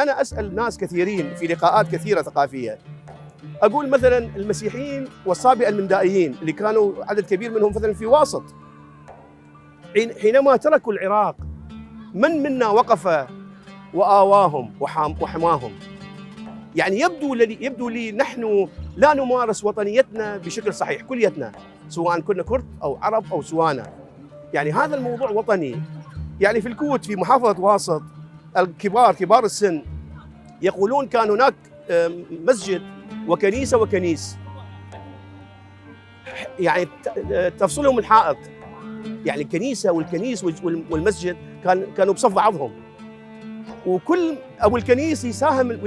أنا أسأل ناس كثيرين في لقاءات كثيرة ثقافية، أقول مثلا المسيحيين والصابئة المندائيين اللي كانوا عدد كبير منهم مثلا في واسط، حينما تركوا العراق من منا وقف وآواهم وحماهم؟ يعني يبدو لي نحن لا نمارس وطنيتنا بشكل صحيح كليتنا، سواء كنا كرد أو عرب أو سوانا. يعني هذا الموضوع وطني. يعني في الكوت في محافظة واسط كبار السن يقولون كان هناك مسجد وكنيسة وكنيس، يعني تفصلهم الحائط، يعني الكنيسة والكنيس والمسجد كانوا بصف بعضهم، وكل أبو الكنيس يساهم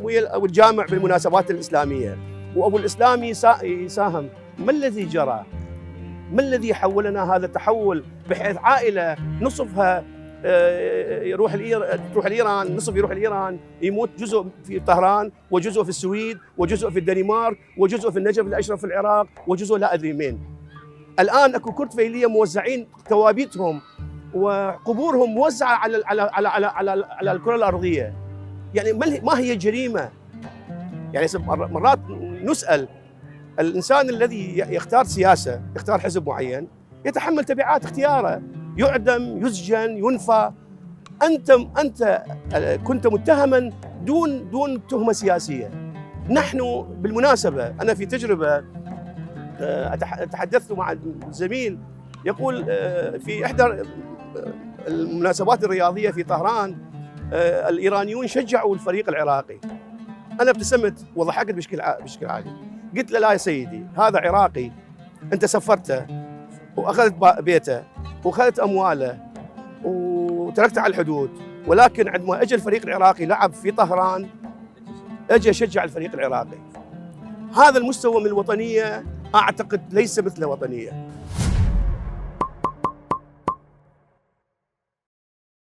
ويا الجامع بالمناسبات الإسلامية، وأبو الإسلام يساهم. ما الذي جرى؟ ما الذي حولنا هذا التحول بحيث عائلة نصفها تروح الإيران، نصف يروح الإيران، يموت جزء في طهران وجزء في السويد وجزء في الدنمارك وجزء في النجف الأشرف في العراق وجزء لا أدري مين. الآن أكو كرد فيلية موزعين توابيتهم وقبورهم موزعة على الكرة الأرضية. يعني ما هي جريمة؟ يعني مرات نسأل الإنسان الذي يختار سياسة، يختار حزب معين، يتحمل تبعات اختياره، يعدم، يسجن، ينفى. أنت كنت متهما دون تهمة سياسية. نحن بالمناسبة أنا في تجربة تحدثت مع زميل يقول في إحدى المناسبات الرياضية في طهران الإيرانيون شجعوا الفريق العراقي. أنا ابتسمت وضحكت بشكل عالي، قلت له لا يا سيدي، هذا عراقي أنت سفرته وأخذت بيته وأخذت أمواله وتركته على الحدود، ولكن عندما أجى الفريق العراقي لعب في طهران أجى شجع الفريق العراقي. هذا المستوى من الوطنية أعتقد ليس مثل وطنية.